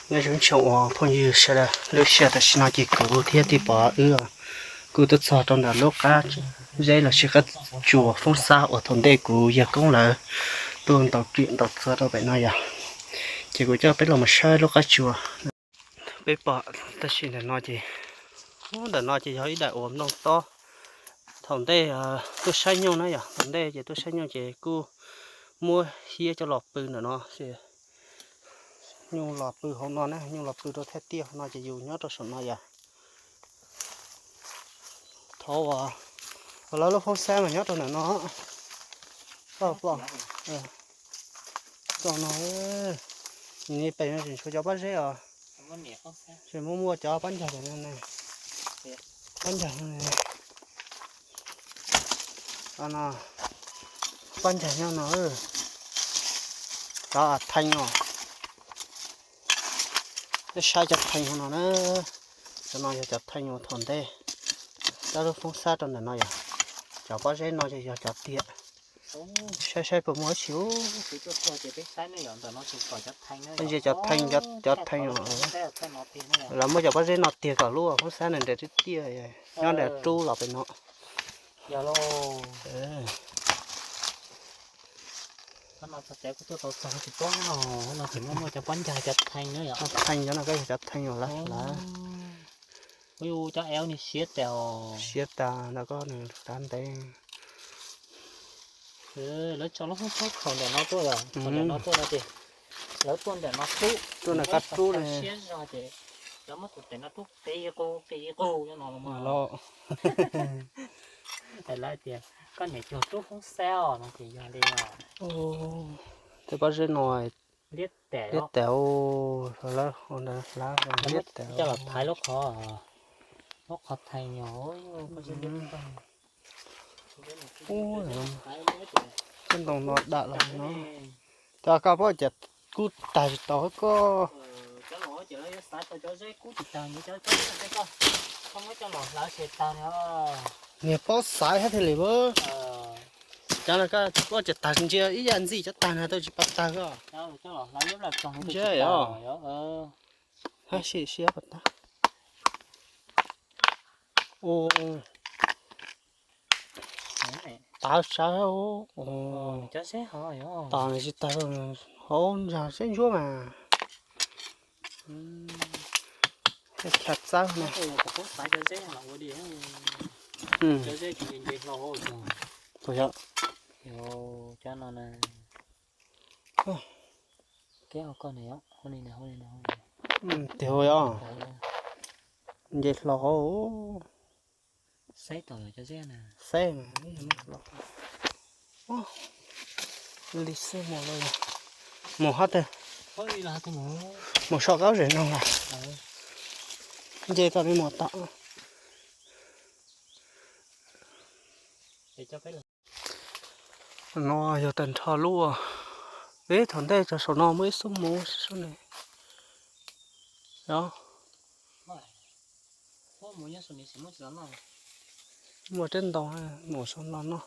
Nyob zoo tsoom uas phooj ywg sawv daws, lub sij hawm tam sim no ces kuv thiab tij Pov wb kuj tuaj txog rau ntawm lub qab zeb los sis qab tsuas Foob Xab uas thaum ntej kuv yawg koob lawv tuaj ntaus riam ntaus txhuv rau pem no yog. Ces kuv coj peb los mus saib lub qab tsuas. Peb pom tam sim ntawm no ces, ntawm no ces yog ib daim uas nplooj tob. Thaum ntej tuaj saib nyuj na yog, thaum ntej ces tuaj saib nyuj ces kuj muab hiab coj los pw ntawm no. Nyuj los pw hauv no na, nyuj los pw rau thaj tiaj hauv no ces yus nyob rau saum no yog. Thov uas lawv lub Foob Xab mas nyob rau ntawm no. Koj pom, no, pem no tseem tshuav cov pob zeb os. Tseem muaj muaj cov pob ncaig, pob ncaig, pob ncaig nyob no. Cov thee os. Peb saib cov thee no na. Cov no yog cov thee uas thaum ntej, cov lub Foob Xab rau ntawm no yog. Cov pob zeb no ces yog cov tiag. Saib saib puas muaj dab tsi. Ntsia cov thee, cov thee, lawv muab cov pob zeb no tiag kom lub Foob Xab nws nres tiag tiag, nyob nram rub los pem no. Thee cov no koj yog cov thee lawm. Siab tas ntawm koj nws dav ntev. Lawv tso lub Foob Xab khaum ntawm no tuaj, khaum ntawm no tuaj no ces lawv tuaj ntawm no rub, tuaj ntawm koj rub siab zog ces lawv muab tus tes no rub qis qus qis qus no los. Lawv tias koj niam cuag rub Foob Xab os no ces yog li os. Tej pob zeb no liab tas, liab tas, lawv ua ntawd hlab liab tas. Coj los thaiv lub qhov, lub qhov thee os. Tej ntoo no dam los no. Cov koj pom ces kub tag tsis tau koj. Niag paub xaiv thiaj li. Cov no koj pom ces tag ntsia ib yam ntxij cov tag no tau tsis pab tag koj. Ntsia os. Hab sim siab pab tag. Tav tsawb, tos tsis tag, hauv ntsa seb ntsuab mas. Chaw txawb no. Tus yog, tig hauv yog, nce hlo hauv. Saib, li xwb mus, mus hab tag, mus so qab zem no a. Nce tau li mus tau. No yog tag nrho lub, peb thaum ntej tso saum no muaj ib xub mus sub ne. Muaj teb ntoo, mus saum no no.